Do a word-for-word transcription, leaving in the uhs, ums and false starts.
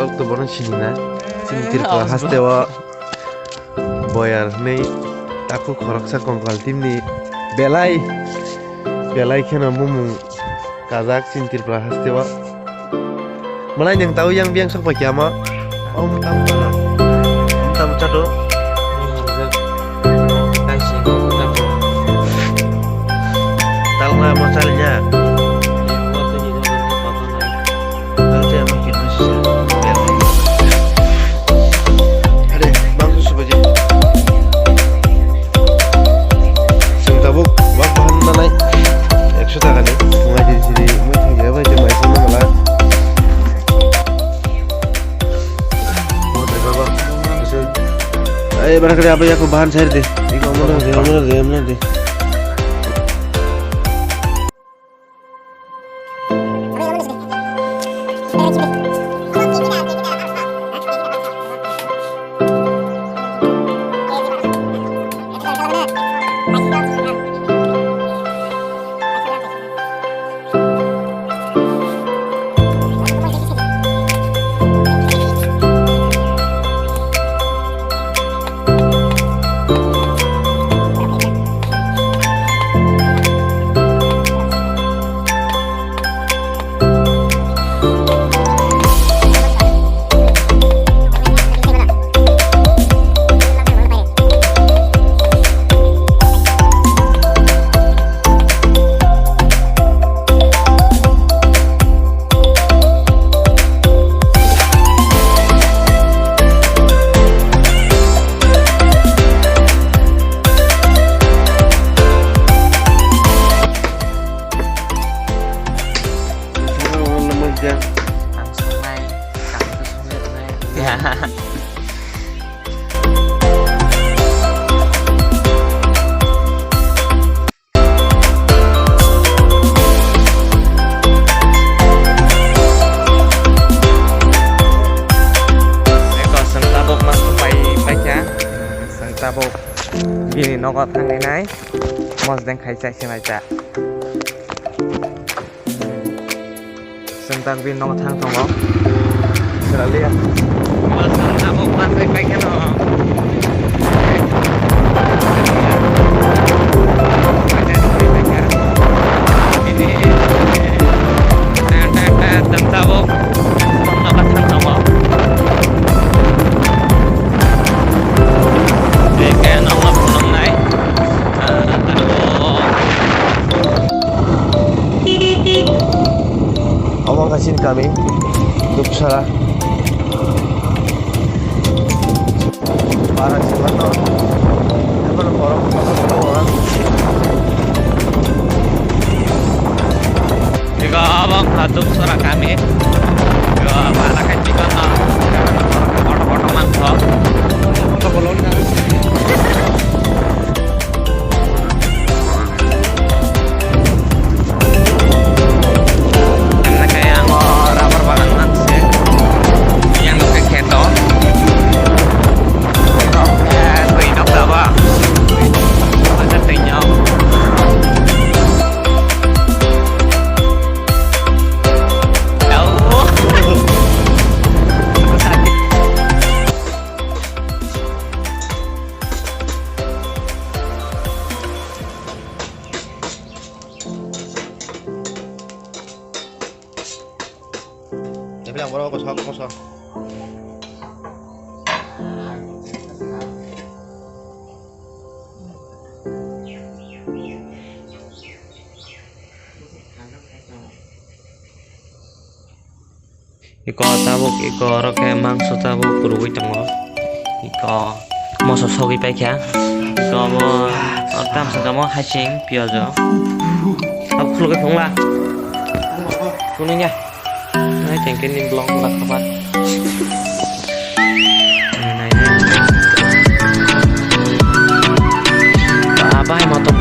Tok to bono sini na. Sini Tripura haste o boyar hwnwi takhuk khoroksa kongkal timni belai belai kheno bumung kajak sini Tripura haste o. Malai nang tau yang biang sok paikya ma. Om tam tam. Om tam chado. Talna mo chalinya. Are, bangso subaji. Sing tabuk, wak bahan nanai. Ekso taka ni. Ngai diri siri, mui thang ya bai, jemai sing mala. Ai, barang kali apa ya, aku bahan saya deh. Iko mana deh, mana deh, mana deh. Ang sangnai, kami tu sangnai. Ya. Eko, chwng tabuk ma pai paikha. Chwng tabuk bini nogo thangwi nai. Mosdeng khai chai se nai cha. Chwng tak bini nogo thang tongo. Selalia. Abo manwi pai kheno. Ini. Tabuk. Nogo thang tongo. Eke nogo phunuknai. Omo wngkha chini kami, Dupsara. Bara chwla no, ebono borok kotor kotor wana. Ego obo wngkha Dupsara kami. Ego bara khe chikon no, kotor kotor mantho. Ang rubber bagan manse. Yang ke kheto. Twi nok daba. Ada twi nyok. Tau. Tapi yang borok kosong kosong. Iko tabuk, iko oro khe mangso tabuk kwrwui tongo. Iko moso sogwi paikha. Iko obo tamsa tamo hasing piyajo. Tabuk khulugwi phungla. Phunukya. Nai tengke ni blong la khabar. Nai, nai, nai. Ba, bai motom